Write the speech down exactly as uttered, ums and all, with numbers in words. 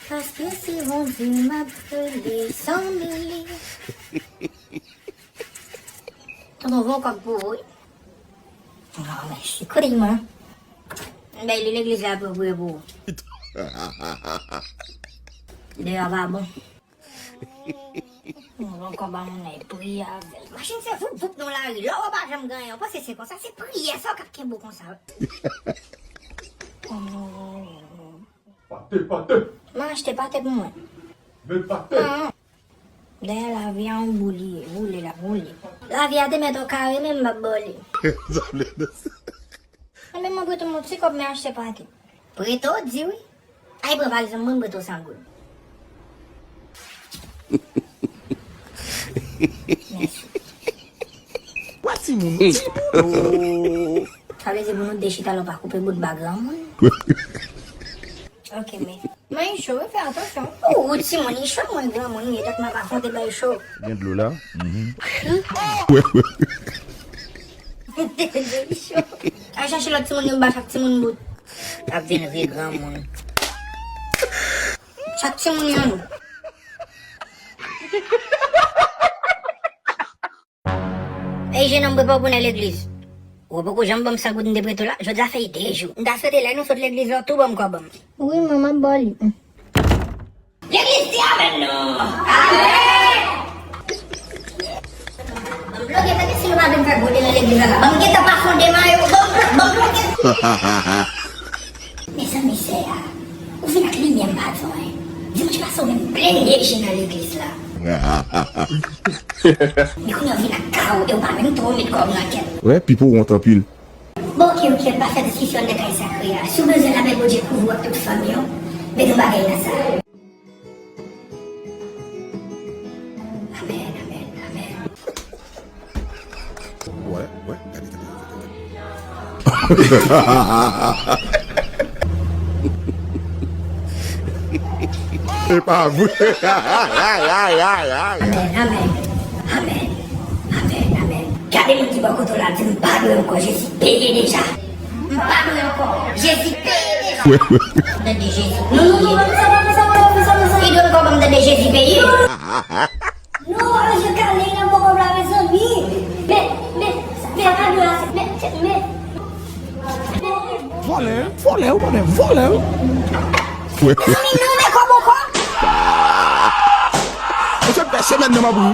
Paske se Bondye m ap rele, zanmi li. Tonton, voye yon kòb pou ou, wi. Ah, mèsi. Kote ki mwen? M bay li legliz la pou priye pou ou. Deyò a pa bon. Mwen ankò ba moun nan priye avè l. Machin se voup voup nan lari. Lè w pa janm gen anyen, w panse se konsa, se priyè sa w k ap kenbe w konsa. Pate, pate. Mwen achte pate pou mwen. Men pate. Non. Dèyè lavi a yon bou li ye, woule l ap woule. Lavi a te mèt yon kare menm m ap ba w li. Mwen menm mwen prete w yon ti kòb men achte pate. Prete w di wi. Ay pran pa egzanp mwen m prete w san goud. Mèsi. Wa timoun, timoun. Sa vle di pou nou de chita la w pa koupe bout ba granmoun. Ok, men. Mwen cho wi, fè atansyon. Ou timoun, li cho, mwen granmoun, li dòk m ap afwonte bay cho. Gen dlo la? Mhm. Li cho. Al chache lòt timoun yo, m ba chak timoun bout. Ap vin ri granmoun. Chak timoun yon bout. Ey, jenòm, prepare w pou n al legliz. Ou poko janm ban m san goud m te prete w la? Jodi a fè de jou. M ta swete lè nou sot legliz la, w tou ban m kòb an. Wi, man, m ap ba w li. Legliz di amèn non. Amèn! Ban m bloke, tande si nou pa vle m fè gode nan legliz la. Ban m gentan pa fonde mayo. Ban m blo-, ban m bloke. Mezanmi, sè a, ou vin ak limyè m pa di w anyen. Dimanch pase ou menm plenn leje nan legliz la. Men kounye a w vin ak kawo e w pa menm twò met kò w nan kè l. Wè, Pipo wont anpil. Bon, ok, ok, pa fè diskisyon anndan kay sakre a. Si w bezwen labèl Bondye kouvri w ak tout fanmi w, met yon bagay nan sa. Amèn, amèn, amèn. Wè, wè, gade, gade, gade, gade. E pa vre. Amèn, amèn. Amèn. Amèn, amèn. Gade moun ki bò kote w la, di m pa dwe ankò, Jezi peye deja. M pa dwe ankò, Jezi peye deja. Wè, wè. Tande Jezi peye. Non, non, non, pa fè sa, pa fè sa, pa fè sa, pa fè sa. Li dwe ankò ban m tande Jezi peye. Non, pa bezwen kale nan bò kòb la, mezanmi. Men, men, men, sa pa dwe la, men, men, men. Vòlè, vòlè, ou konnen, vòlè. Wè, wè. Mezanmi, non, men kòb ankò. Mesye, fè semèn nan m ap ri.